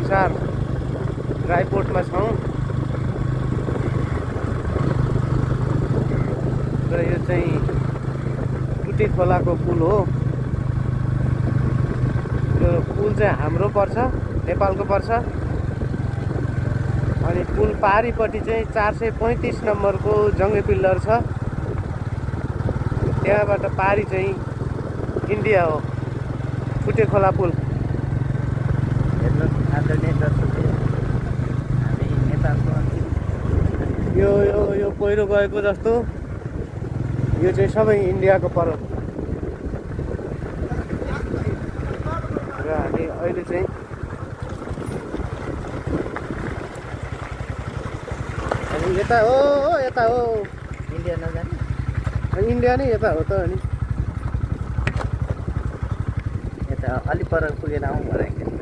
अनुसार ड्राइपोर्टमा छौँ र यो चाहिँ टुटे खोलाको पुल हो। यो पुल चाहिँ हाम्रो पर्छ, नेपालको पर्छ। अनि पुल पारीपट्टि चाहिँ 435 नम्बरको जङ्गे पिल्लर छ। त्यहाँबाट पारी चाहिँ इन्डिया हो, टुटे खोला पुल। यो पहिरो गएको जस्तो यो चाहिँ सबै इन्डियाको पर्व। र हामी अहिले चाहिँ यता हो, यता हो। इन्डिया नजाने? इन्डिया नै यता हो त। अनि यता अलि पर पुगेर आउँ भनेको